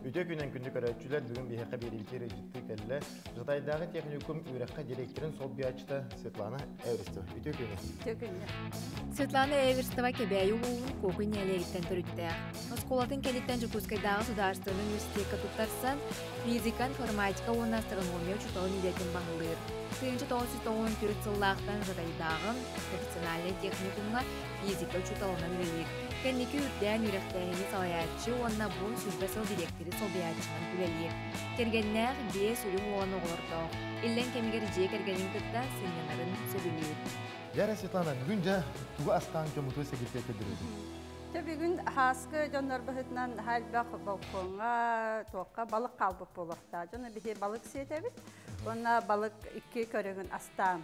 Үтүө күнүнэн күндү көрөөччүлэр, бүгүн биһиэхэ биэриибитигэр ыалдьыттыы кэллэ Жатайдааҕы техникум үөрэххэ дириэктэрин солбуйааччыта Светлана Эверстова. Үтүө күнү. Үтүө күнү. Светлана Эверстова Кэбээйи улууһун Куокуй нэһилиэгиттэн төрүттээх. Оскуолатын кэнниттэн Дьокуускайдааҕы судаарыстыбаннай университекка туттарсан, физика, информатика уонна астрономия учууталын идэтин баһылыыр. 1994 сыллаахтан Жатайдааҕы профессиональнай техникумҥа физика учууталынан үлэлиир. Кэнники үрдээн үөрэхтээһини салайааччы уонна бу 20 сыл дириэктэри солбуйааччынан үлэлиир. Кэргэннээх, биэс үрүҥ уолан оҕолордоох. Иллэҥ кэмигэр дьиэ кэргэнин кытта сынньанарын сөбүлүүр. Дьэ, Светлана, бүгүн дьэ тугу астаан дьоммутугар сэгиртэ көрдөрөбүн? Дьэ бүгүн һааскы дьоннор быһыытынан элбэх балкоҥҥа туохха балык хаалбыт буолуохтаах. Дьону биһи балык сиэтэбит. Уонна балык икки көрүҥүн астаан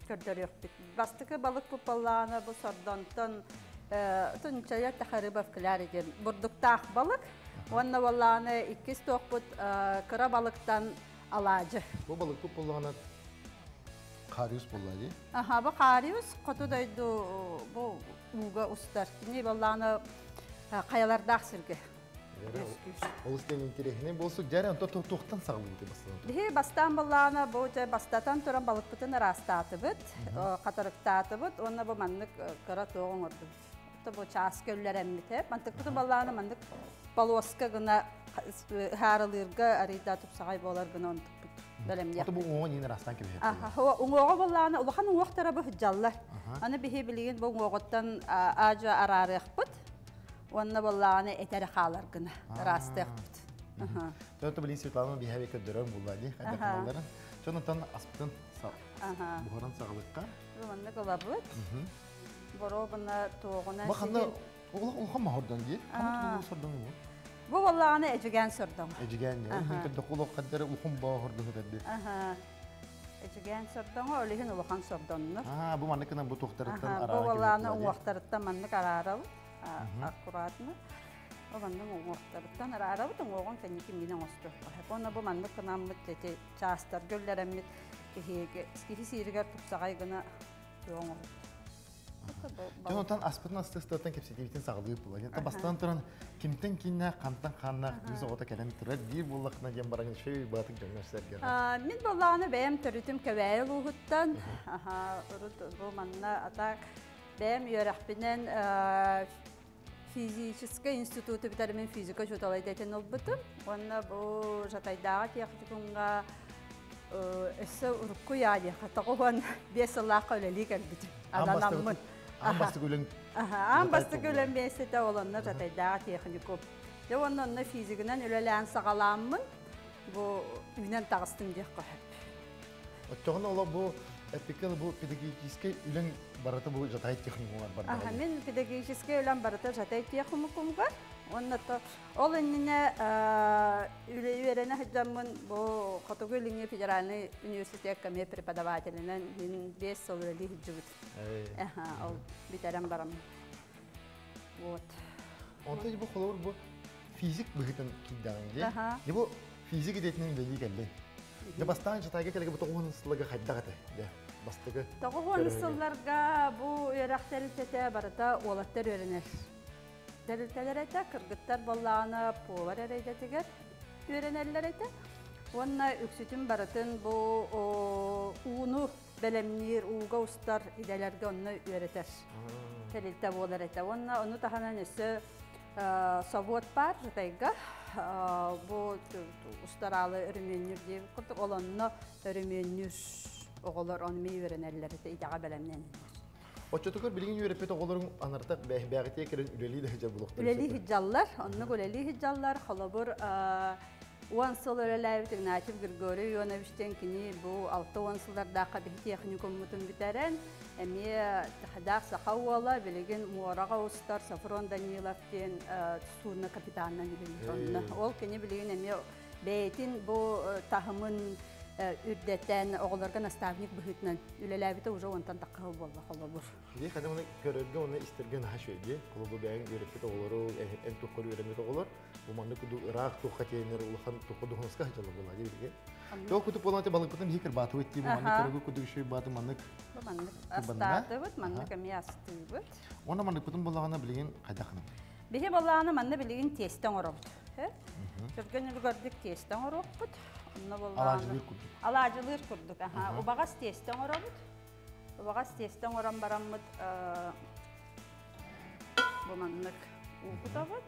көрдөрүөхпүт. Бастакы балык купаллаана бу сордонтон тунчая тахарыбов кляри диэн бурдуктаах балык. Уонна буоллаҕына иккис туохпут кыра балыктан алаадьы. Бу балыкпыт буоллаҕына хариус буолла дии. Аха, бу хариус хоту дойду бу ууга устар. Кини буоллаҕына хайалардаах сиргэ. Олус диэн интэриэһинэй буолсук. Дьэ, онто туохтан саҕалыыбыт бастаан? Биһи бастаан буоллаҕына бу дьэ бастатан туран балыкпытын ыраастаатыбыт, хатырыктаатыбыт уонна бу маннык кыра туох оҥордубут. Бу чааска үллэрэммитэ. Мантыкпытын буоллаҕына маннык полоска гына ыһаарылыырга арыйда тупсаҕай буолар гына онтукпут бэлэмниэх. Бу уҥуоҕу нин ыраастаан кэбиһэр. Уҥуоҕу буоллаҕына улахан уҥуохтара бу сылдьаллар. Аны биһи билигин бу уҥуоҕуттан аадьа араарыахпыт. Уонна буоллаҕына этэрэ хаалар гына ыраастыахпыт. Тото билин Светлана биһэби көрдөрөн булла ди хайдах Чонотон аспытын буһаран саҕалыкка. Маннык ылабыт. Боруобуна туоҕуна Бу ханна улахан мохордон дии. Ханна тулуу сордоҥ бу? Бу буоллаҕына эдьигээн сордоҥ. Эдьигээн дии. Ол көрдөх улах хаддары улахан боо хордоҥ этэрди. Эдьигээн сордоҥо, ол иһин улахан сордоннор. Аа, бу маннык гынан бу туохтарыттан арааран. Бу буоллаҕына уҥуохтарыттан маннык араарабыт. Аккуратно. Бу маннык уҥуохтарыттан араарабыт, уҥуоҕун кэнники миин оҥостуохха. Уонна бу маннык гынаммыт эти чаастарга үллэрэммит киһи сииригэр тупсаҕай гына оҥоробут. Дьон онтон аспытын астыстыттан кэпсэтиибитин саҕалыыр буолла. Дьэ бастаан туран кимтэн кииннээх, хантан хааннаах кыыс оҕото кэлэн турар диир буоллахына диэн баран үчүгэй баатык дьоҥҥор сэргэҕэ. Мин буоллаҕына бэйэм төрүтүм Кэбээйи улууһуттан. Урут бу манна атак бэйэм үөрэхпинэн физическэй институту бүтэрмин физика учуутала идэтин ылбытым. Уонна бу Жатайдааҕы техникумҥа өссө урукку яадиэхэ 95 сыллаахха үлэлии кэлбитим. Ананаммын. Аан бастакы үлэҥ Аан бастакы үлэм миэстэтэ ол онно Жатайдааҕы техникум. Дьэ уонна онно физигынан үлэлээн саҕалааммын бу үүнэн таҕыстым диэххэ сөп. Оччоҕуна олох бу эппиккэ бу педагогическай үлэҥ барыта бу Жатай техникумугар бардаҕа. Мин педагогическай үлэм барыта Жатай техникумугар. Уонна то ол иннинэ үлэ үөрэнэ сылдьаммын бу Хотугу Илиҥҥи федеральный университекка эмиэ преподавателинэн мин 5 сыл үлэлии сылдьыбыт. Ол бүтэрэн бараммын. Вот. Онтон бу холобур бу физик быһыытын киирдэҕиҥ дии. Бу физик идэтинэн үлэлии кэллиҥ. Дьэ бастаан Жатайга кэлэгэ бу тоҕуһун сылларга хайдах этэ? Дьэ бастакы. Тоҕуһун сылларга бу үөрэх тэрилтэтэ барыта уолаттар үөрэнэр. Тэрилтэлэр этэ, кыргыттар буоллаҕына повар эрэйдэтигэр үөрэнэллэр этэ. Уонна үксүтүн барытын бу ууну бэлэмниир, ууга устар идэлэргэ онно үөрэтэр тэрилтэ буолар этэ. Уонна ону таһынан өссө собуот баар Жатайга. Бу устараалы өрөмүөннүүр диэбит курдук, ол онно өрөмүөннүүр оҕолор ону эмиэ үөрэнэллэр этэ, идэҕэ бэлэмнэнэллэр. Оччотугар билигин үөрэппит оҕолоруҥ анартах бэйэҕитиэ кэлэн үлэлии да сылдьар буолуохтарын Үлэлии сылдьаллар, оннук үлэлии сылдьаллар. Холобур, 10 сыл үлэлээбит Игнатьев Григорий Ионович диэн кини бу 60 сыллардаахха биһи техникуммутун бүтэрэн, эмиэ Хадаах саха уола, билигин муораҕа устар Софрон Данилов диэн судно капитанынан үлэлиир онно. Ол кини билигин эмиэ бэйэтин бу таһымын үрдэтэн оҕолорго наставник быһыытынан үлэлээбитэ уже онтон тахха сыл буолла холобур. Дии хадам оны көрөргө, оны истэргэ наһаа үчүгэй. Холобур бэйэҥ үөрэппит оҕолору, эн туоххар үөрэммит оҕолор, бу маннык курдук ыраах туохха тиэннэр улахан туохха духунаска сылдьаллар буолла дии билигин. Тоҕо кутук буолан балыкпытын биһи кырбаатыбыт дии, бу маннык көрөгү курдук үчүгэй бааты маннык Бу маннык астаатыбыт, маннык эмиэ астыыбыт. Уонна манныкпытын буоллаҕына билигин хайдах гынабыт? Биһи буоллаҕына манна билигин тиэстэ оҥоробут. Түргэн үлүгэрдик тиэстэ оҥоруохпут. Онно буоллаҕына Алаадьылыыр курдук. Алаадьылыыр курдук. Аха, убаҕас тиэстэ оҥоробут. Убаҕас тиэстэ оҥорон бараммыт бу маннык уу кутабыт.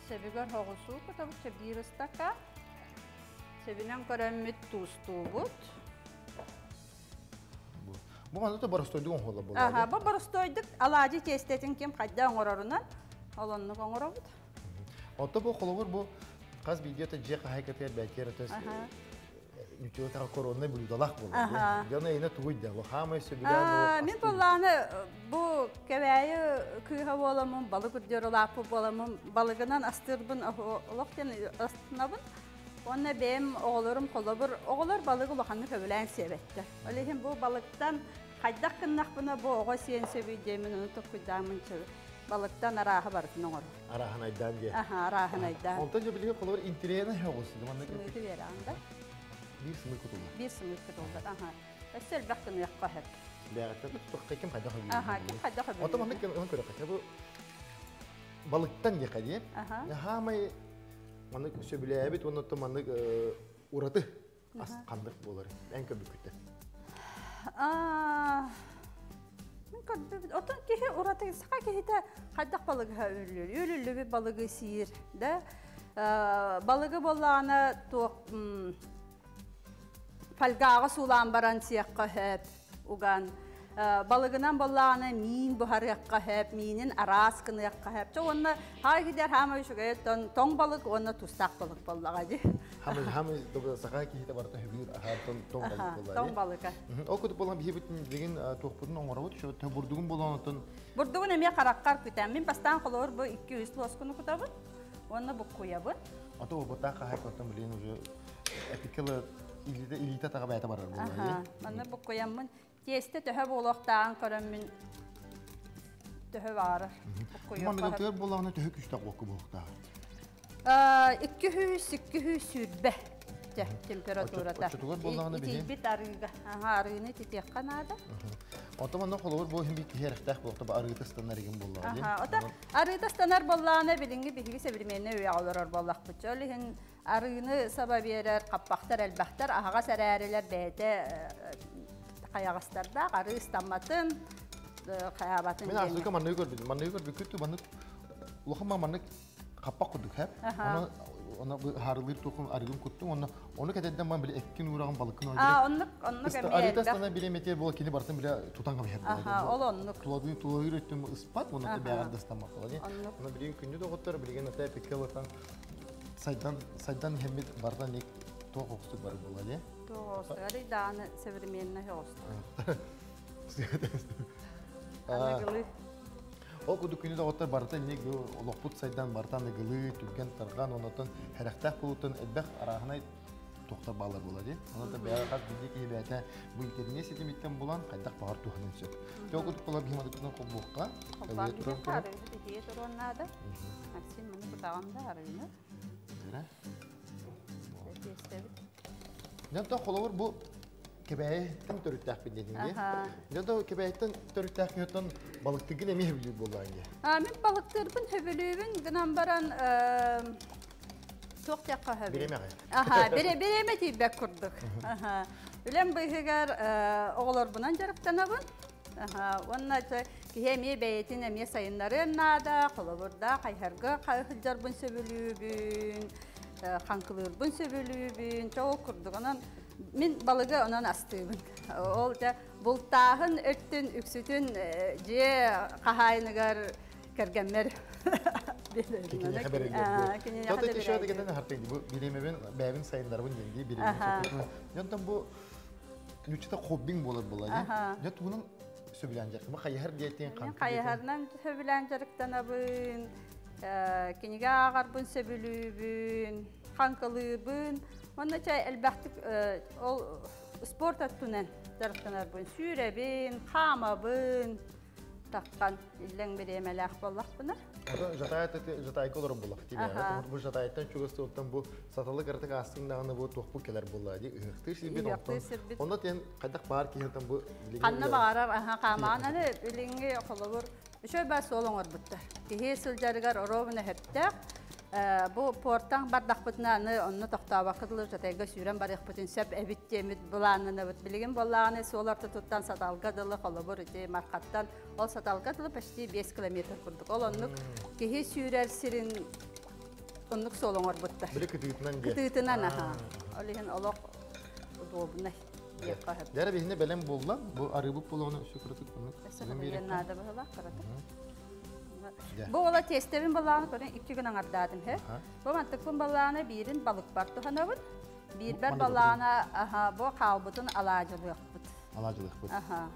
Сөбүгэр соҕус уу кутабыт, биир ыстакаан. Сөбүнэн көрөммүт туустуубут. Бу манна да боростуойдук оҥоһуллар буолла. Аха, бу боростуойдук алаадьы тиэстэтин ким хайда оҥорорунан ол оннук оҥоробут. Онто бу холобур бу хас биирдии дьиэ хаһаайкатыгар бээтиэр өтөс ньуччуга коронный блюдалаах буолар. Дьоно эйне тугуй да, хаамай сөбүлээн. Мин буоллааны бу кэбээйи кыыһа буоламмын, балык үрдүөр улааппыт буоламмын, балыгынан астыырбын олох диэн астынабын. Уонна бэйэм оҕолорум холобур, оҕолор балыгы улаханнык сөбүлээн сиэбэттэр. Ол иһин бу балыктан хайдах гыннахпына бу оҕо сиэн сөбүй диэмин ону толкуйдааммын балыктан арааһы барытын оҥорор. Арааһын айдаан диэ. Аха, арааһын айдаан. Онтон дьэ билигин холобур интириэһинэ оҕус. Сымыыты биэрэҕин да? Биир сымыыт кутуллар. Биир сымыыт кутуллар, аха. Өссө элбэх гыныахха сөп. Бэҕэттэн туттахха ким хайдах өбүлүүр. Аха, ким хайдах өбүлүүр. Онтон маннык ылан көрөххө бу балыктан диэхэ диэ. Хаамай маннык сөбүлээбит уонна маннык ураты ас ханнык буолар эн көрбүккүттэн? Мин көрбүт отон киһи ураты саха киһитэ хайдах балыгы өлүлүр өлүллүбүт балыгы сиир да балыгы буоллаҕына туох фольгаҕа суулаан баран сиэххэ сөп уган балыгынан буоллаҕына миин буһарыахха сөп, миинин араас гыныахха сөп. Чэ уонна хаай кидер хаама үчүгэй тоҥ балык уонна тустаах балык буоллаҕа дии. Хамы хамы саха киһитэ барыта хөбүр аһаар тоҥ балык буолла. Тоҥ балыка. Ол курдук буолан биһи билигин туохпутун оҥоробут, бурдугун буолан отон Бурдугун эмиэ хараккар күтэн. Мин бастаан холобур бу 2-3 лоскуну кутабын уонна буккуйабын. Ото бутаах хаһай билигин уже эпикела илиитэ илиитэ таға бэйэтэ барар буолла. Манна буккуйаммын тиэстэ төһө буолуохтааҕын көрөммүн төһө баарар. Манныгытыгар буоллаҕына төһө күстээх уокка буолуохтаах? 200-220 температурата. Оччотугар буоллаҕына биһи Итийбит арыыга. Аха, арыыны ититиэххэ наада. Онтон манна холобур бу иһин бир киһи эрэхтээх буолуохта арыыта ыстанар игин буоллаҕа. Аха, ото арыыта ыстанар буоллаҕына билиҥҥи биһиги современный үйэҕэ олорор буоллахпыт. Ол иһин арыыны саба биэрэр хаппахтар элбэхтэр, аһаҕас эрээрилэр бэйэтэ хайаҕастардаах арыы ыстамматын, хайаабатын. Мин аасыка манныгы көрбүтүм. Манныгы көрбүккүт маннык улахан маннык хаппах курдук хэп. Оны оны харылыыр тухун арыгын куттум, оны оны кэтэрден ман биле эккин уурагын балыккын ойдыры. А оннук оннук эми арыта стана биле мете бол кини бартын биле тутан кабы Аха, ол оннук. Туладыы тулайыр өттүм ыспат, оны бэҕэр дастаммак болады. Оны билген күндү доҕоттор билген ата пеккелатан сайдан сайдан хеммит бардан ник тоқ оқстук бар болады. Тоқ оқстук, дааны современный оғыстук. Аныгылы. Ол курдук күнү доҕоттор барыта инник олохпут сайдан барытан ыгылыы, түргэн тарҕан, онотон хэрэхтээх буолуттан элбэх арааһынай туохтар баалар буола дии. Онон бэйэ хас биирдии киһи бэйэтэ бу интернет ситимиттэн булан хайдах баҕар туһанын сөп. Ол курдук буола биһи мадыкытын холбуохха. Холбоон биһиэхэ арыыбыт итийэ туруон наада. Максим маны кутаҕын да арыыны. Тиэстэбит. Дьонтон холобур бу Кэбээйиттэн төрүттээхпин диэтиҥ дии. Дьэ Кэбээйиттэн төрүттээх киһиттэн балыктыыргын эмиэ сөбүлүүр буоллаҕыҥ дии. Мин балыктыырбын сөбүлүүбүн гынан баран туох диэххэ сөбүй? Бириэмэҕэ. Аха, бириэмэ тиийбэт курдук. Аха. Үлэм быыһыгар оҕолорбунан дьарыктанабын. Аха, уонна киһи эмиэ бэйэтин эмиэ сайыннарыан наада, холобурдаах хайһарга сылдьарбын сөбүлүүбүн, хаҥкылыырбын сөбүлүүбүн, чоол курдук. Онон мин балыгы онон астыыбын. Ол дьэ бултааһын өттүн үксүтүн дьиэ хаһаайыныгар кэргэммэр Киниэхэ бэриллэр. Киниэхэ да бэриллэр. Хартын бу бириэмэбин бэйэбин сайыннарабын диэн дии бириэмэ. Дьонтон бу ньуччата хоббиҥ буолар буолла дии. Дьэ тугунан сөбүлээн дьарыктанабын? Хайыһар диэтиҥ, хаҥкы Хайыһарынан сөбүлээн дьарыктанабын, кинигэ ааҕарбын сөбүлүүбүн, хаҥкылыыбын. Уонна чай элбэхтик ол спорт өттүнэн дьарыктанарбын сүүрэбин, хаамабын, таххан иллэҥ бириэмэлээх буоллахпына. Жатайга олорор буоллах дии. Бу жатайттан чугас туоттан бу саталы кыратык аастыҥ даҕаны бу туохпут кэлэр буолла дии. Ыһыахтыыр сирбит онтон. Онно тиэн хайдах баар киһитэн бу ханна баҕарар аха хаамаан аны билиҥҥи холобур үчүгэй баар суол оҥорбуттар. Киһи сылдьарыгар оруобуна сөптөөх. Бу портан бардахпытына аны онно тохтообокко дылы Жатайга сүүрэн барыахпытын сөп эбит диэммит былааннанабыт. Билигин буоллаҕына суол ортотуттан Саталга дылы холобур ити Мархаттан ол Саталга дылы почти 5 километр курдук. Ол оннук киһи сүүрэр сирин оннук суол оҥорбуттар. Били кытыытынан диэ. Кытыытынан аха. Ол иһин олох удобный диэххэ сөп. Дьэ биһине бэлэм буолла. Бу арыыбыт буолуону өссө кыратык оннук. Өссө наада быһылаах кыратык. Бу ола тиэстэбин балааны көрөн икки гын аҥардаатым хэ. Бу мантыкпын балааны биирин балыкпар туһанабын. Биирбэр балаана аха бу хаалбытын алаадьылыахпыт. Алаадьылыахпыт. Аха.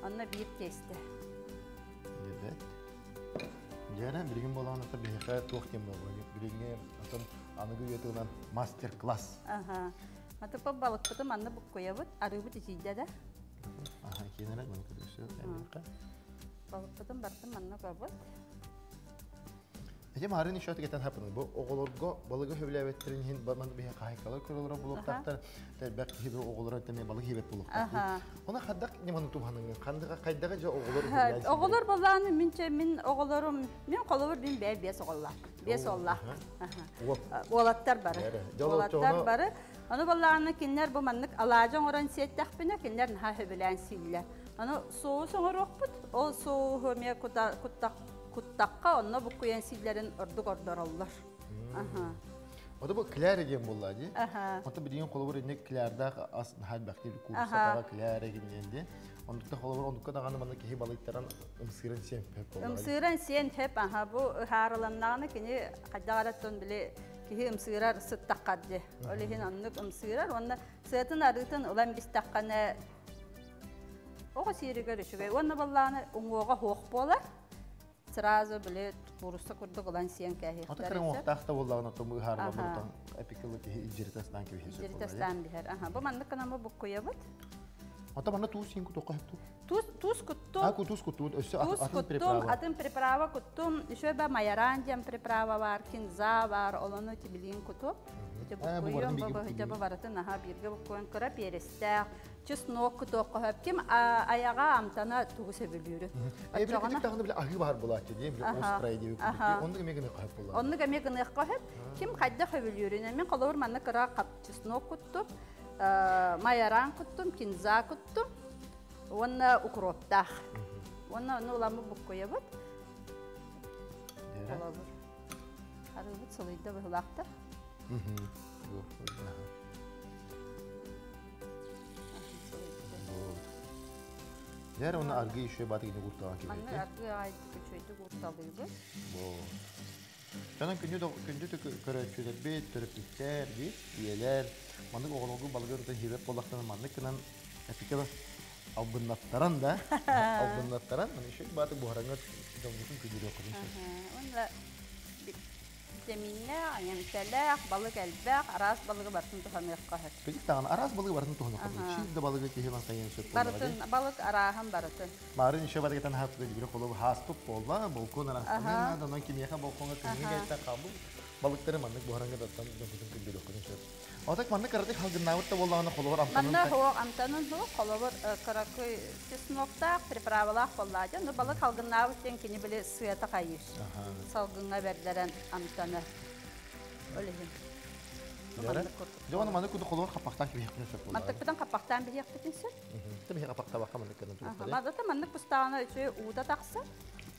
Онно биир тиэстэ. Дебет. Дьэрэ билигин болааны биһиэхэ туох диэн буолла? Билигин атын аныгы үйэтинэн мастер-класс. Аха. Матыппа балыкпытын манна буккуйабыт, арыыбыт итийдэ да. Аха, киэнэрэ маны көрүсү. Балыкпытын бартын манна көрбүт. Эти марын еще кетен хапын. Бу оҕолорго балыгы хөбүлээбэттерин иһин маны биһи хаһайкалар көрөлөрө булуктаахтар. Тэлбэх киһи оҕолоро теме балык хибет булуктаах. Она хаддак неманы тубханыңын хандыга кайдага же оҕолор Оҕолор боллааны минче мин оҕолорум мин холобур мин бээ бес оҕоллаах. Бес оҕоллаах. Уолаттар бары. Уолаттар бары. Ону боллааны кинилэр бу маннык алаадьы оҥорон сиэттэхпинэ кинилэр наһаа хөбүлээн сииллэр. Аны соус оҥоруохпут, ол соуһу эмиэ куттахха онно буккуйан сииллэрин ордук ордороллор. Ото бу кляр диэн буолла дии. Ото билигин холобур инник клярдаах ас наһаа элбэхтик куурусатаҕа кляр диэн дии. Оннукта холобур оннукка даҕаны манна киһи балыктаран ымсыыран сиэн хөп буолла. Ымсыыран сиэн хөп аха бу ыһаарыланнаҕына кини хайдах эрэ били киһи ымсыырар сыттаххар дии. Ол иһин оннук ымсыырар уонна сыатын арыытын ылан бистэххинэ оҕо сииригэр үчүгэй. Уонна баллааны уҥуоҕа суох буолар. Сразу били куурусса курдук ылан сиэн кээһиэхтэр. Ото кырын уохтаах да буоллаҕына тому ыһаарыланныртан эпикылы киһи илдьиритэ астаан кэбиһиэ сөп. Илдьиритэ астаан биһэр. Аха, бу маннык гынан буккуйабыт. Ото манна туус сиин кутуохха сөп Туус туус куттум. А туус куттум, өссө атын приправа. Атын приправа куттум. Еще ба майоран диэн приправа бар, кинза бар, олону тибилиин куту. Буккуйум, бу барытын аха бирге буккуйун кыра перестээх, чеснок кутуохха сөп. Ким аяга амтана тугу сөбүлүүрү. Эбир кытыктаҕына биле аһыы баар буолааччы диэн биле острай диэби курдук. Оннук эмиэ гыныахха сөп буолла. Оннук эмиэ гыныахха сөп. Ким хайдах сөбүлүүрүнэн мен холобур манна кыра чеснок куттум, майоран куттум, кинза куттум. Уонна укроптаах. Уонна ону уламмы буккуйабыт. Холобур. Арыыбыт сылыйда быһылаахтар. Дэр оны аргы еще баты гине куртаҕа кибети. Манны аргы ай күчөйдү курталыыбыт. Бо. Жанан күндү күндү көрөөччүлэрбит, төрөппүттэр, бит, ийэлэр, маннык оҕолоргу балыгы ырыта хибеп боллахтан маннык кынан эпикела албыннаттаран да, албыннаттаран, маны еще баты буһараңа дьолбутун күдүрүөх көтүн. Онна витаминнээх, эмтэлээх, балык элбэх, араас балыгы бартын туханыахха сөп. Педик таган араас балыгы бартын туханыахха сөп. Чиз да балыгы киһи бан сайын сөп. Барытын балык арааһын барытын. Марын еще барыгытан хапты бир холу хааспыт болла, балкон арастанын, онон кимиэхэ балконга күнгө кайтта кабыл балыктары маннык буһаранга даттан дьонкутун күндүрүөххүтүн сөп. Отак маннык кыратык халгыннаабыт да буоллаҕына холобур амтанын Манна хоох амтанын хоо холобур кыракый чесноктаах, приправалаах боллаадьа. Ну балык халгыннаабыт диэн кини били сыата хайыыр. Салгыҥҥа бэрдэрэн амтаны. Ол иһин. Дьэ, маннык куду холобур хаппахтаан кибиһиэхпитин сөп буоллаҕа. Мантыкпытын хаппахтаан биһиэхпитин сөп. Тэ биһи хаппахтаабакка маннык гынан туруктар. Мадата маннык пустаҕына үчүгэй уута тахсар.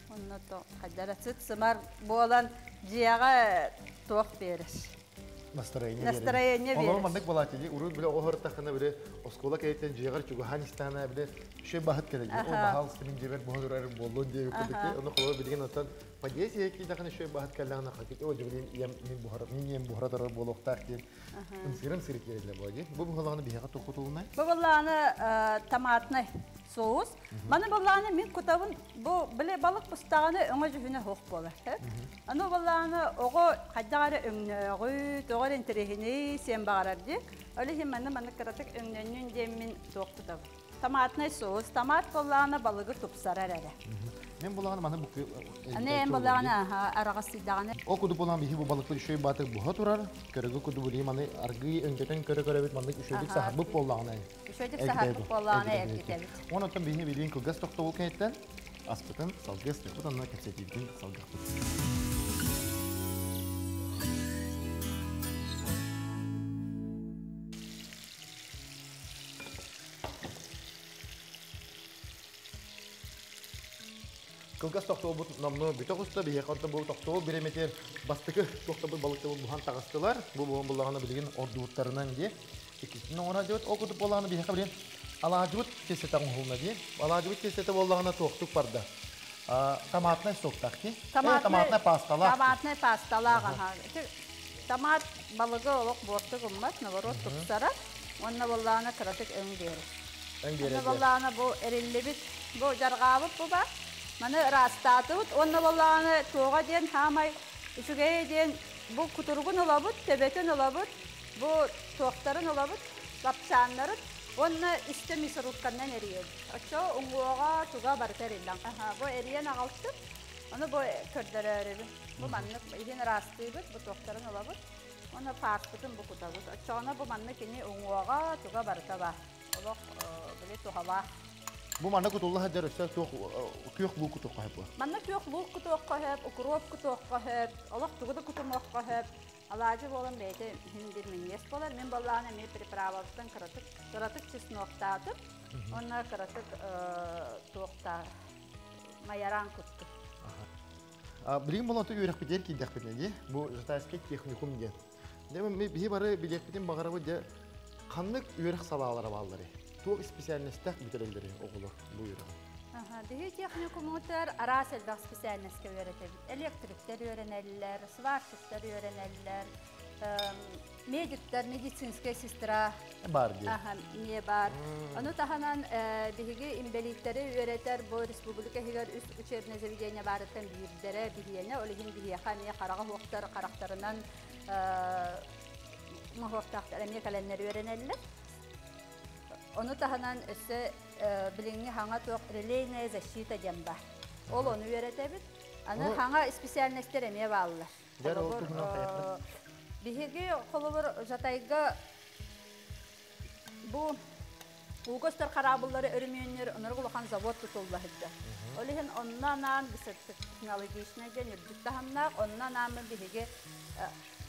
Онно то хайдара сыт-сымар буолан дьиэҕэ туох биэрэр. Настроение. Настроение берер. Олор маннык буолааччы дии. Урут биле оҕо ыртахына биле оскуола кэйиттэн дьиэҕэр чугаһаан истэҕинэ биле үчүгэй баһыт кэлэр. О баһаалыста мин дьиэбэр буһан турар буоллун диэбит курдук. Ону холобур билигин оттон подъезд киирдэхинэ үчүгэй баһыт кэллэҕинэ хакит о дьиэбин ийэм мин буһара мин ийэм буһара турар буолуохтаах диэн ымсыырым сырыт киирэллэр буолла дии. Бу буһалаҕына биһиэхэ тохотулунай. Бу буоллаҕына томатный соус. Маны буоллаҕына мин кутабын бу били балык бустаҕына өҥө дьүһүнэ суох буолар. Аны буоллаҕына оҕо хайдах эрэ өҥнөөҕү, тоҕо эрэ интэриэһинэй сиэн баҕарар дии. Ол иһин манна маннык кыратык өҥнөннүн диэммин туох кутабын. Томатный соус. Томат буоллаҕына балыгы тупсарар эрэ. Мен булаҕына маны бу Аны эн булаҕына араҕастыйдаҕына. Ол курдук буолан биһи бу балыкпыт үчүгэй баатык буһа турар. Көрөгө курдук билии маны аргый өҥдөтөн көрө-көрөбүт маннык үчүгэйдик саһарбыт буоллаҕына. Үчүгэйдик саһарбыт буоллаҕына эргитэбит. Онон биһи билиин кылгас тохтобул кэнниттэн аспытын салгыы астыахпыт онно кэпсэтиибитин салгыахпыт. Кылгас тохтобулбут номнуо бүтэ оҕуста, биһиэхэ онтон бу тохтобул бириэмэтигэр бастакы тохтобул балыктабыл буһан таҕыстылар. Бу буһан буллаҕына билигин ордубуттарынан дии. Иккисин оҥоро диэбит. Ол курдук буоллаҕына биһиэхэ билигин алаадьыбыт тиэстэтэ оҥоһулунна дии. Алаадьыбыт тиэстэтэ буоллаҕына туохтук барда. Томатнай соктаах дии. Томатнай пасталаах. Томатнай пасталаах аха. Томат балыгы олох буорту гыммат, наоборот тупсара. Уонна буоллаҕына кыратык өҥ биэрэр. Өҥ биэрэр. Уонна буоллаҕына бу эриллибит, бу дьарҕаабыт бу ба. Маны ыраастаатыбыт. Уонна буоллаҕына туоҕа диэн хаамай үчүгэйэ диэн бу кутуругун ылабыт, төбөтүн ылабыт, бу туохтарын ылабыт, лапчааннарын уонна үстэ мясорубканан эрийэбит. Оччо уҥуоҕа туга барыта эриллэн. Бу эрийэн аҕалтым. Ону бу көрдөрөөрүбүн. Бу маннык иһин ыраастыыбыт, бу туохтарын ылабыт. Уонна фаршпытын бу кутабыт. Оччоҕуна бу маннык кини уҥуоҕа туга барыта бар. Олох били туһалаах. Бу манна кутулла сылдьар өссө туох күөх луук кутуохха сөп буо? Манна күөх луук кутуохха сөп, укроп кутуохха сөп, олох тугу да кутумуохха сөп. Алаадьы буолан бэйэтэ иһин бир минньигэс буолар. Мин буоллаҕына эмиэ приправабыттан кыратык, кыратык чесноктаатым. Уонна кыратык туохтаа майараан куттум. Билигин болонто үөрэхпитигэр киирдэхпитинэ дии, бу Жатайский техникум диэн. Дьэ, биһи бары билиэхпитин баҕарабыт дьэ, ханнык үөрэх салаалара баалларый? Туох исписээлинэстээх бүтэрэллэрий оҕолор бу үөрэҕи? Биһи техникумутар араас элбэх специальноска үөрэтэбит. Электриктэр үөрэнэллэр, сварщиктар үөрэнэллэр, медиктэр, медицинская сестра бар дии. Эмиэ бар. Ону таһынан биһиги инбэлииттэри үөрэтэр бу республика иһигэр үс учебное заведение баарыттан биирдэрэ биһиэнэ, ол иһин биһиэхэ эмиэ хараҕа суохтар харахтарынан моһуохтаахтар эмиэ кэлэннэр үөрэнэллэр. Ону таһынан өссө билиҥҥи хаҥа туох релейная защита диэн бар. Ол ону үөрэтэбит. Аны хаҥа специальностар эмиэ бааллар. Холобур, биһиги холобур Жатайга бу ууга хараабыллары өрөмүөннүүр онорг улахан завод тутулла сылдьар. Ол иһин онно анаан высокотехнологичный диэн үрдүк таһымнаах, онно анааммын биһиги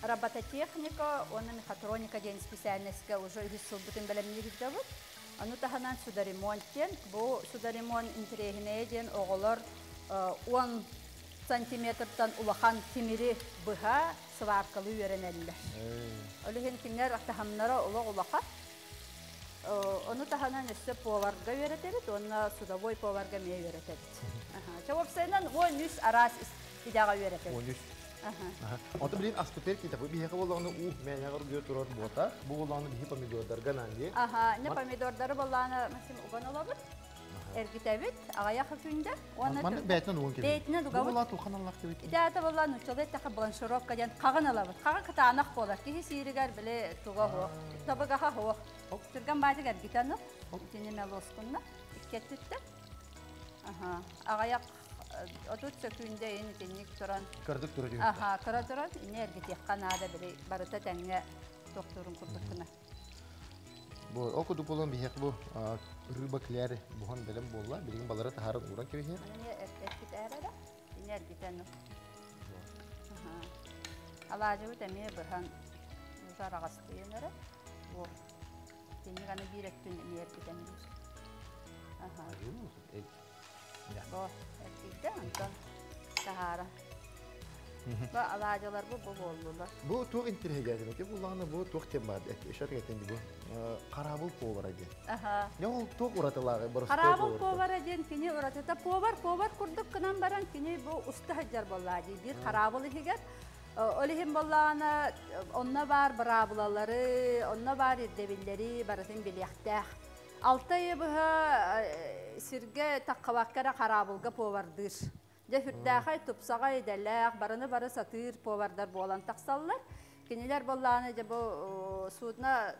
робототехника уонна мехатроника диэн специальностька уже үһүс сылбытын бэлэмниир сылдьабыт. Ону таһынан судоремонт диэн, бу судоремонт интэриэһинэйэ диэн оҕолор 10 сантиметртан улахан тимири быһа сваркалыы үөрэнэллэр. Ол иһин кинилэр таһымнара олох улахан. Ону таһынан өссө поварга үөрэтэбит уонна судовой поварга эмиэ үөрэтэбит. Чэ, уопсайынан 13 араас идэҕэ үөрэтэбит. 13. Онто билин аспытер киитэ бу биһиэхэ буоллаҕына уу мээнэҕэр үгүө турар буота. Бу буоллаҕына биһи помидордарга наан дии. Аха, не помидордары буоллаҕына максим уган олобут. Эргитэбит, аҕыйах күндэ. Уонна маннык бээтинэн уган кэбиһэбит. Бээтинэн угабыт. Бу буолаа тухан аллах дебит. Итаата буоллаа нуччалыы эттэхэ бланшировка диэн хаҕын ылабыт. Хаҕын кытаанах буолар. Киһи сииригэр били туга суох. Табыгаха суох. Түргэн баадык эргитэн ыл. Итини мелоскунна. Иккеттиттэ. Аха. Аҕыйах 30 сөкүүндэ ин итинник туран. Кырдык турар. Аха, кыра туран ини эргитиэххэ наада били барыта тэҥҥэ тохтуурун курдук гына. Бу ол курдук буолан биһиэхэ бу рыба кляри буһан бэлэм буолла. Билигин балары таһааран ууран кэбиһиэ. Аны эргит эрэ. Ини эргитэн. Алаадьыбыт эмиэ быһан араҕастыйан эрэ. Бу тинник аны биир өттүн эмиэ эргитэн биир. Бу эргийдэ, онтон таһаара. Бу алаадьылар бу буоллулар. Бу туох интириэһиргээтим ити буллаҕына бу туох диэн баар ишат этэн бу хараабыл повара диэн. Аха. Не ол туох уратылааҕы боростуой Хараабыл повара диэн кини уратыта повар повар курдук гынан баран кини бу уста сылдьар буоллаа дии биир хараабыл иһигэр. Ол иһин буоллаҕына онно баар быраабылалары, онно баар ирдэбиллэри барытын билиэхтээх. Алта ыйы быһа сиргэ таххабакка эрэ хараабылга повардыыр. Дьэ сүрдээхэй тупсаҕай идэлээх, барыны бары сатыыр повардар буолан тахсаллар. Кинилэр буоллаҕына дьэ бу судно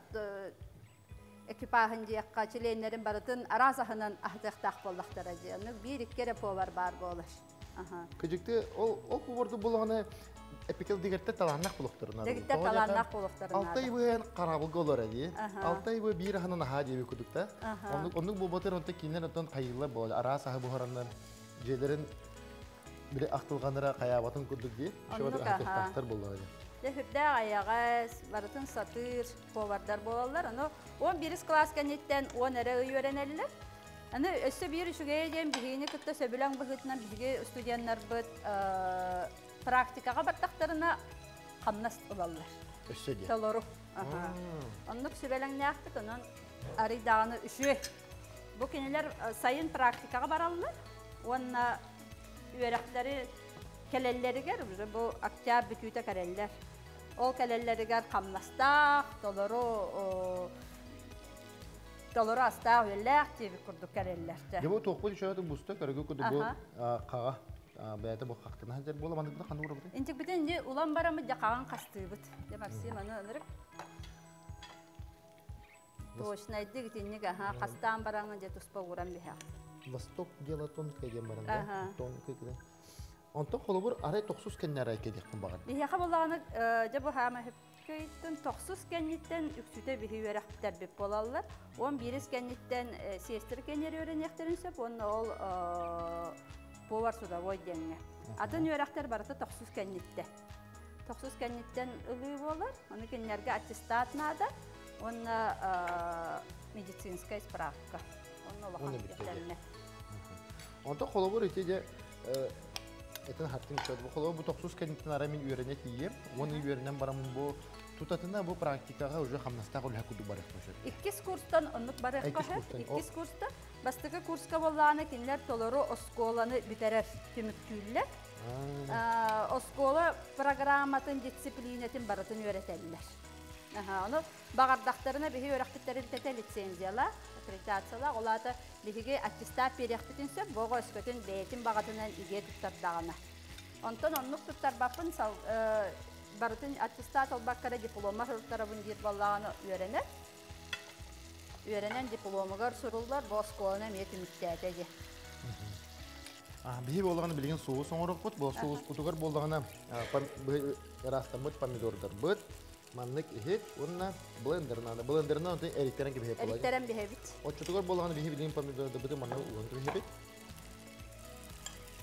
экипаһын диэххэ чилиэннэрин барытын араас аһынан аһатыахтаах буоллахтара дии. Оннук биир-икки эрэ повар баар буолар. Кыдьыкты ол ол поварду буоллаҕына эпикел дигэртэ талааннаах буолуохтарын Дэгиттэр талааннаах буолуохтарын Алтай быһан хараабылга олор дии. Алтай бу биир аһынан аһаа диэби кудукта. Оннук оннук буолбатар онто кинилэр онтон хайыылар буолар. Араас аһы буһараннар дьиэлэрин били ахтылҕаннара хайаабатын курдук дии. Оннук аһатыахтаахтар буоллаҕа дии. Дьэ сүрдээх айаҕас, барытын сатыыр повардар буолаллар. Ону 11 класс кэнниттэн 10 эрэ ый үөрэнэллэр. Аны өссө биир үчүгэйэ диэн биһигини кытта сөбүлэҥ быһыытынан биһиги студеннарбыт практикаҕа бардахтарына хамнас ылаллар. Өссө диэн. Толору. Оннук сүбэлэҥнээхпит, онон арыйдаҕаны үчүгэй. Бу кинилэр сайын практикаҕа бараллар уонна үөрэхтэри кэлэллэригэр уже бу октябрь бүтүүтэ кэлэллэр. Ол кэлэллэригэр хамнастаах, толору толору астаах үөллээх диэбит курдук кэлэллэр. Дьэ бу туохпут үчүгэй буста көрөгү курдук бу хаҕа бэйэтэ бу хахтана сылдьар буола маннык ханна урабыт? Интикбитин дьи улан барамыт дьэ хаҕан хастыыбыт. Дьэ Максим аны ынырык точнайдык итинник аха хастаан бараҥын дьэ туспа ууран биһэх. Восток дело тонкое диэн баран да тонкое киде. Онтон холобур арай тохсус кэннэ арай кэлиэхпин баҕар. Биһиэхэ буоллаҕына дьэ бу хаама Көйттэн тохсус кэнниттэн үксүтэ биһи үөрэхтэрбит буолаллар. 11 кэнниттэн сиэстэр кэннери үөрэниэхтэрин сөп уонна ол повар судовой диэҥҥэ. Атын үөрэхтэр барыта тохсус кэнниттэн. Тохсус кэнниттэн ылыы буолар. Ону кинилэргэ аттестат наада уонна медицинская справка. Онно улахан ирдэннэ. Онтон холобур ити дьэ этин хаттын сөп. Бу холобур бу тохсус кэнниттэн ара мин үөрэнэ тиийиэм. Уонна үөрэнэн бараммын бу тутатына бу практикаҕа уже хамнастаах үлэһэ курдук барыахпын сөп. Иккис курстан оннук барыахха сөп. Иккис курста бастакы курска буоллаҕына кинилэр толору оскуоланы бүтэрэр түмүктүүллэр. Оскуола программатын, дисциплинэтин барытын үөрэтэллэр. Ону баҕардахтарына биһи үөрэхпит тэрилтэтэ лицензияла, аккредитациялаах, ол аата биһиги аттестат биэриэхпитин сөп, бу оҕо өскөтүн бэйэтин баҕатынан игэ туттардаҕына. Онтон оннук туттарбаппын барытын аттестат ылбакка эрэ диплома суруттарабын диир буоллаҕына үөрэнэр. Үөрэнэн дипломугар суруллар, бу оскуоланы эмиэ түмүктээтэ диye. Биһи буоллаҕына билигин соус оҥоруохпут. Бу соуспутугар буоллаҕына ыраастаммыт помидордарбыт, маннык иһит уонна блендер наада. Блендерынан онтон эриттэрэн кэбиһэп буолар. Эриттэрэн биһэбит. Оччотугар буоллаҕына биһи билигин помидордарбытын манна уган кэбиһэбит.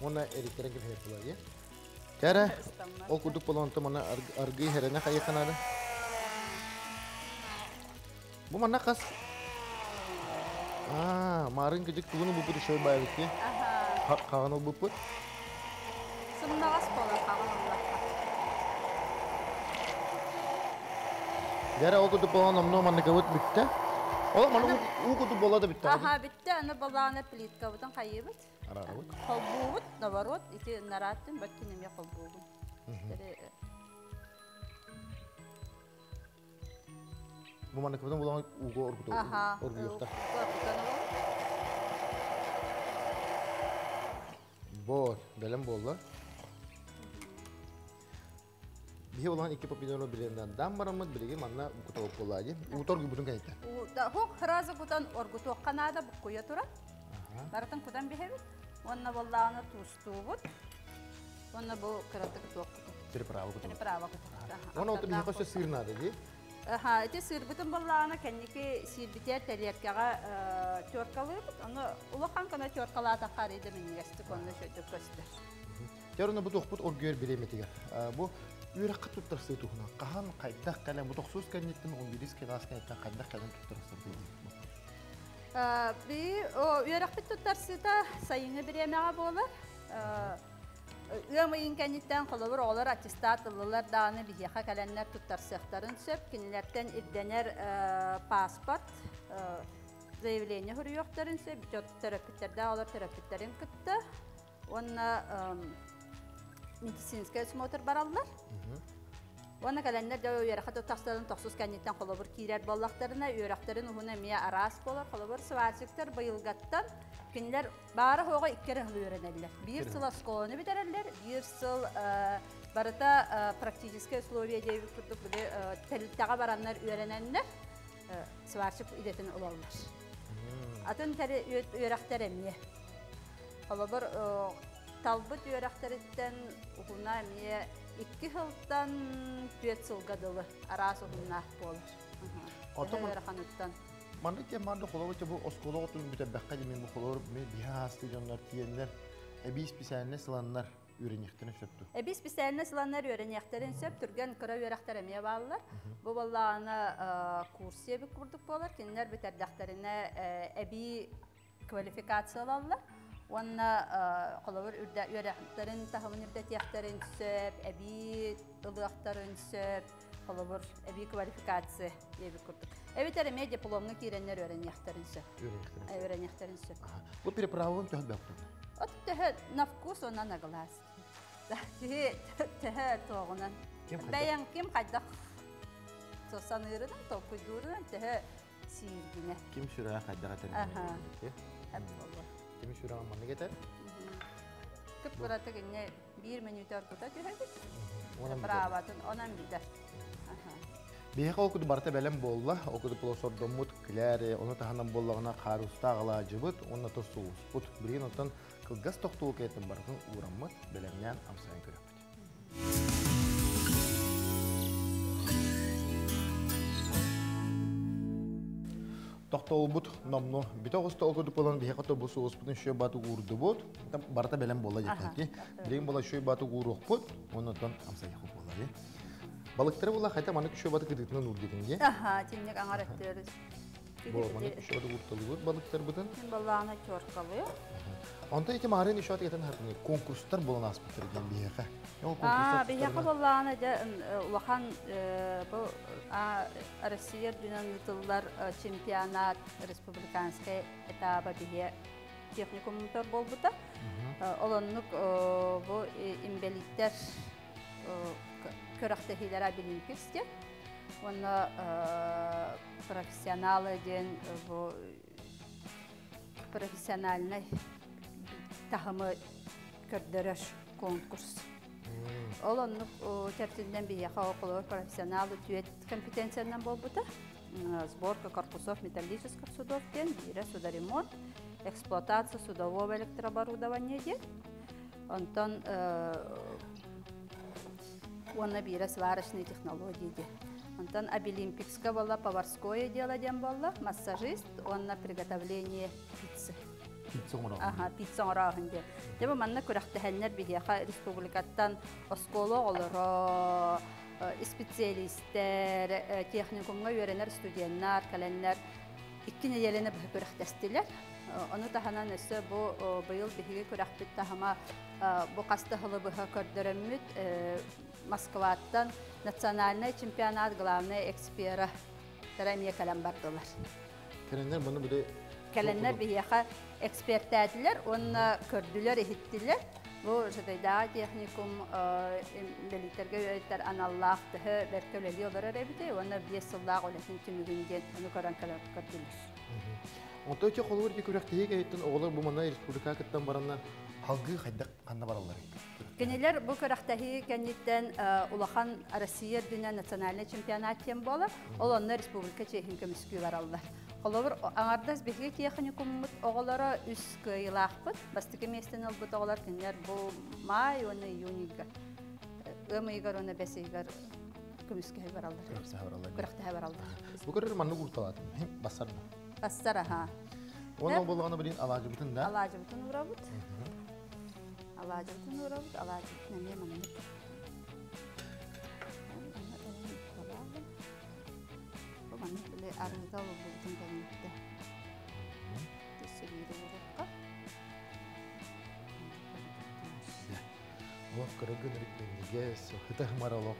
Уонна эриттэрэн кэбиһэп буолар. Кэрэ, ол курдук буолан онтон манна аргый хэрэнэ хайыахха наада. Бу манна хас Аа, марын кыдьык тугун ылбыппыт еще баайбыт дии. Хаҕан ылбыппыт. Сымнаҕас буолар хаҕан ыллахха. Дьэрэ ол курдук буолан номнуо манныкабыт бүттэ. Ол маны уу курдук буола да бүттэ. Аха, бүттэ. Аны балааны плиткабытын хайыыбыт. Араарабыт. Холбуубут, наоборот, ити нарааттын бөттүн эмиэ холбуубун. Бу манныкыбытын булан ууга оргуту оргуйуохтар. Вот, бэлэм буолла. Биһи улахан икки помидору билиэннэн бараммыт билиги манна кутурук буолла дии. Уутор оргуйбутун кэнниттэн. Хук сразу кутан оргутуохха наада буккуйа турар. Барытын кутан биһэбит. Уонна буоллаҕына туустуубут. Уонна бу кыратык туох Приправа кутабыт. Приправа кутабыт. Уонна оту биһиэхэ өссө сыыр наада дии. Аха, ити сыырбытын буоллаҕына кэнники сиирбитигэр тэлиэркэҕэ теркалыыбыт. Ону улахан гына теркалаатахха арыйда минньигэстик онно үчүгэйдик көстөр. Дьэ, бу туохпут оргуйар бириэмэтигэр. Бу үөрэххэ туттарсыы туһунан хаһан, хайдах кэлэн, бу тохсус кэнниттэн, 11 кылаас кэнниттэн хайдах кэлэн туттарсар Би үөрэхпит туттарсыыта сайыҥҥы бириэмэҕэ буолар. Ыам ыйын кэнниттэн холобур оҕолор аттестат ыллылар даҕаны биһиэхэ кэлэннэр туттарсыахтарын сөп. Кинилэртэн ирдэнэр паспорт, заявление суруйуохтарын сөп. Төрөппүттэрдээх оҕолор төрөппүттэрин кытта уонна медицинскэй осмотр бараллар. Уонна кэлэннэр дьэ үөрэххэ туттарсарын тохсус кэнниттэн холобур киирэр буоллахтарына үөрэхтэрин уһуна эмиэ араас буолар. Холобур сварщиктар быйылгаттан кинилэр баара суоҕа икки эрэ сыл үөрэнэллэр. Биир сыл оскуоланы бүтэрэллэр, биир сыл барыта практическое условие диэбит курдук били тэрилтэҕэ бараннар үөрэнэннэр сварщик идэтин ылаллар. Атын үөрэхтэр эмиэ. Холобур талбыт үөрэхтэриттэн уһуна эмиэ 2 сылтан 4 сылга дылы араас уһуннаах буолар. Оттон ыараханыттан. Маннык диэн маннык холобур бу оскуола оҕотун бүтэрбэххэ диэн бу холобур биһи аасты дьоннор тиэннэр эбии специальность сыланнар үөрэниэхтэрин сөп дуо? Эбии специальность сыланнар үөрэниэхтэрин сөп, түргэн кыра үөрэхтэр эмиэ бааллар. Бу буоллаҕына курс эбит курдук буолар, кинилэр бүтэрдэхтэринэ эбии Квалификациялаллар. Уонна холобур үөрэхтэрин таһымын үрдэтиэхтэрин сөп, эбии ылыахтарын сөп, холобур эбии квалификация диэбит курдук. Эбэтэр эмиэ дипломҥа киирэннэр үөрэниэхтэрин сөп. Үөрэниэхтэрин сөп. Бу переправын төһө бөктүн? От төһө на вкус, уонна на глаз. Киһи төһө туоҕунан. Бэйэҥ ким хайдах саныырынан, толкуйдуурунан төһө сииргинэ. Ким сүрэҕэ хайдах этэр? Ким сүрэҕэ маннык этэр? Кып-кыратык инне биир мүнүүтэ оргута түһэбит. Праватын онон бүтэр. Биһиэхэ ол курдук барыта бэлэм буолла. Ол курдук полосордоммут килээри, ону таһынан буоллаҕына хаарустаах алаадьыбыт уонна тос соуспут. Билигин оттон кылгас тохтуу кэйтэн барытын уураммыт, бэлэмнээн амсайан көрөппүт. Тохтолбут номну бүтэ оҕуста ол курдук буолан биһиэхэ тобу соуспутун шөй баты уурдубут. Барыта бэлэм буолла диэтэки. Билигин буола шөй баты ууруохпут, оннотон амсайыхпыт буолла. Балыктары була хайта маннык шөй баты кытыытынан уурдутун дии. Аха, тинник аңар өттөрүз. Бу маннык шөй баты уурталыбыт балыктарбытын. Балаана чоркалыы. Онтон ити маарыын еще атыгытан хартыны конкурстар буолан ааспыттар диэн биһиэхэ. Биһиэхэ боллаана дьэ улахан бу Россия үрдүнэн ыытыллар чемпионат республиканскай этаба биһиэ техникумтар буолбута. Ол оннук бу инбэлииттэр күрэхтэһиилэрэ Абилимпикс диэн. Уонна профессионалы диэн бу профессиональнай таһымы көрдөрөр конкурс. Ол оннук чэрчитинэн биһиэхэ около профессионал үтүөт компетенциянан буолбута. Сборка корпусов металлических судов диэн, биирэ судоремонт, эксплуатация судового электрооборудования диэн. Онтон уонна биирэ сварочные технологии диэн. Онтон Абилимпикска буолла поварское дело диэн буолла, массажист уонна приготовление пиццы. Пицца оҥороһун. Аха, пицца оҥороһун диэн. Дьэ бу манна күрэхтэһэннэр биһиэхэ республикаттан оскуола оҕолоро, специалистэр, техникумҥа үөрэнэр студеннар кэлэннэр 2 нэдиэлэни быһа күрэхтэстилэр. Ону таһынан өссө бу быйыл биһиги күрэхпит таһыма бу хаста сылы быһа көрдөрөммүт Москваттан национальный чемпионат главный экспера эмиэ кэлэн бардылар. Кэлэннэр бұны біле Кэлэннэр биһиэхэ экспертээтилэр уонна көрдүлэр, иһиттилэр. Бу Жатайдааҕы техникум инбэлииттэргэ үөрэттэр аналлаах төһө бэркэ үлэлии олорор эбитий уонна 5 сыллаах үлэтин түмүгүн диэн ону көрөн кэлэн көрдүлэр. Онто ити холобур ити күрэхтэһии кэһиттэн оҕолор бу манна республика кыттан баранна халгыы хайдах ханна бараллар? Кинилэр бу күрэхтэһии кэнниттэн улахан Россия үрдүнэн национальный чемпионат диэн буолар. Ол онно республика чиэһин көмүскүү бараллар. Холобур, аҥардас биһиги техникуммут оҕолоро үс кыайыылаахпыт. Бастакы миэстэни ылбыт оҕолор кинилэр бу май уонна июнь ыйга, ыам ыйыгар уонна бэс ыйыгар көмүскэһэ бараллар. Күрэхтэһэ бараллар. Бу көрөр маннык уурталаатым. Бассар бу. Бассар, аха. Уонна боллоҕуна билин алаадьыбытын да. Алаадьыбытын уурабыт. Алаадьыбытын уурабыт, алаадьыбытын эмиэ маннык. Бу маннык били арыыга олорбутун кэнниттэн. Төссө биири уурукка. Олох кырыгын рикменниге сыта хымар олох.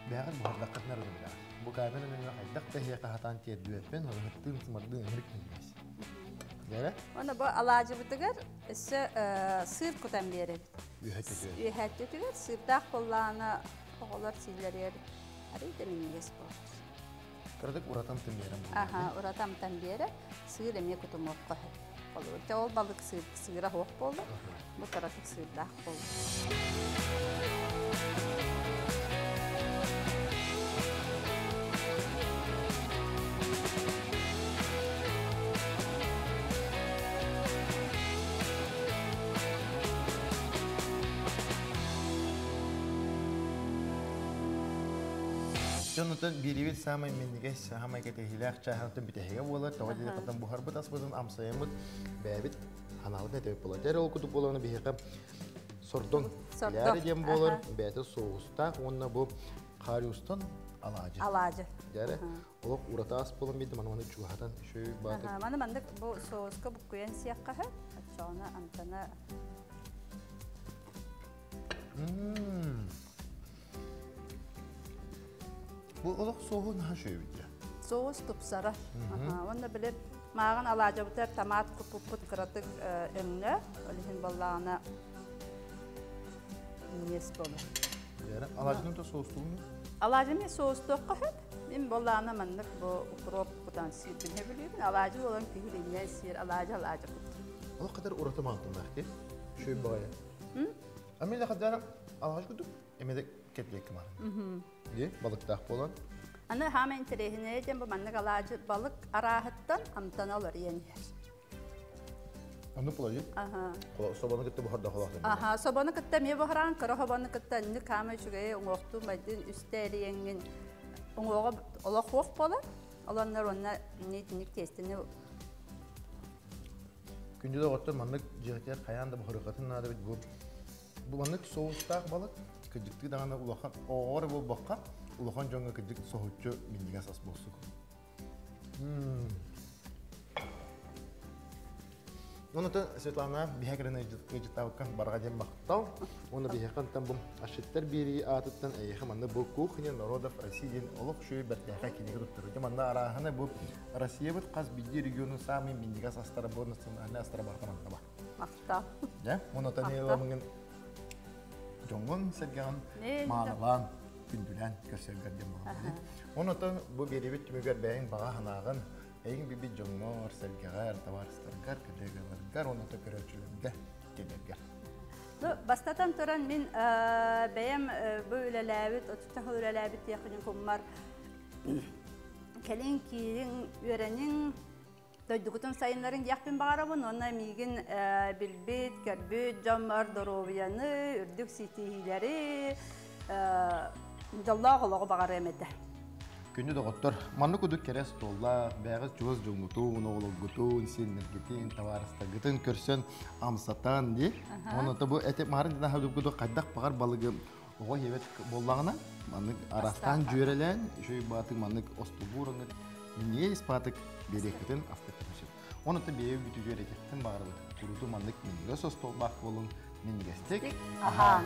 Бэҕэр буһардаххытын арыны билэҕит. Бу камера нөҥүө хайдах да эһиэхэ хатаан тиэрдибэппин, ону сымардыын ымырык минньигэс. Дьэрэ? Оны бу алаадьыбытыгар өссө сыыр кутан биэрэбит. Үөһэттүтүгэр. Үөһэттүтүгэр сыырдаах буоллаҕына оҕолор сииллэригэр арый да минньигэс буолар. Кыратык уратан тыммиэрэн буолар. Аха, уратан биэрэ, сыыр эмиэ кутумуохха сөп. Холобур, ол балык сыыр, сыыра суох буолла, бу кыратык сыырдаах буолла. Дьонутан биирибит саамай минньигэс, саамай кэтэһиилээх чааһынтан бүтэһигэ буолар. Тоҕо диэтэххэ буһарбыт аспытын амсайаммыт бэйэбит ханаабытын этебит буолар. Дьэ ол курдук буолана биһиэхэ сордоҥ килээри диэн буолар, бэйэтэ соустаах уонна бу хариустан алаадьы. Алаадьы. Дьэ Олох уратаас буолан биирдэ маны маны чугаһатан үчүгэй баатык. Маны маннык бу соуска буккуйан сиэххэ сөп. Оччоҕуна амтана Бу олох соуһу наһаа үчүгэй дии. Соус тупсара. Уонна били мааҕын алаадьабытыгар томат куппуппут кыратык өҥнө. Ол иһин буоллаҕына минньиэс буолар. Алаадьыны да соустугун? Алаадьыны соустуохха сөп. Мин буоллаҕына маннык бу укроп кутан сиирбин сөбүлүүбүн. Алаадьы буолан киһи илиннэн сиир, алаадьы алаадьы кут. Ол кадар ураты маантымнаах ди. Шөй баҕайы. Амин хадара алаадьы кудук эмеде кетлекке марын. Ди балыктаах буолан. Аны хаама интэриэһинэйэ диэн бу маннык алаадьы балык арааһыттан амтана уларыйан иһэр. Онну пулайы. Аха. Собону кытта буһарда холоох. Аха, собону кытта эмиэ буһараан, кыра собону кытта инник хаама үчүгэйи уҥуохтуу майдын үстэ эрийэҥҥин уҥуоҕа олох хуох буолар. Олоннор уонна итинник тиэстэни Күндү доҕоттор, маннык дьиэтигэр хайаан да буһарыаххытын наада эбит бу. Бу маннык соустаах балык кырдьыктыы даҕаны улахан оҕоҕо эрэ буолбакка, улахан дьоҥҥо кырдьык соһуччу минньигэс ас буолсук. Онон Светлана биһэ кэлэн ыйдьыттаабыкка барҕа диэн махтал. Уонна биһиэхэ онтон бу Ашиттар биэрии аатыттан эйиэхэ манна бу «Кухня народов России» диэн олох үчүгэй бэртээхэй кинигэ туттарар. Манна арааһына бу Россиябыт хас биирдии регионун саамай минньигэс астара бу национальнай астара барыта манна бар. Махтал. Дьэ, уонна Даниловыҥын дьоҥҥун сэргэҕин маанылаан, күндүлээн көрсөргөр диэн буолар. Онон бу биэрибит түмүгэр бэйэҥ баҕа санааҕын эйиҥ билбит дьоҥҥор, сэргэҕэр, табаарыстаргар, коллегаларгар уонна көрөөччүлэргэ тиэрдэргэр. Ну, бастатан туран мин бэйэм бу үлэлээбит, отучча сыл үлэлээбит тиэхиньикуммар кэлин киириҥ, үөрэниҥ, дойдугутун сайыннарыҥ диэхпин баҕарабын уонна миигин билбит, көрбүт дьоммор доруобуйаны, үрдүк ситиһиилэри, дьоллоох олоҕу баҕарыам этэ. Күндү доҕоттор, маннык курдук кэрэ остуоллаах, бэйэҕит чугас дьоҥҥутун, оҕолоргутун, сиэннэргитин, табаарыстаргытын көрсөн амсатан дии. Онон бу эти марын дина хайдах баҕар балыгы оҕо иһэбэт буоллаҕына, маннык араастаан дьүөрэлээн, үчүгэй баатык маннык остубуур минньигэ испаатык биэриэххитин астыктын сөп. Онон бэйэ бүтүгэр этиэхтин баҕарабыт. Куруту маннык минньигэс остуоллаах буолуҥ, минньигэстик аһаан.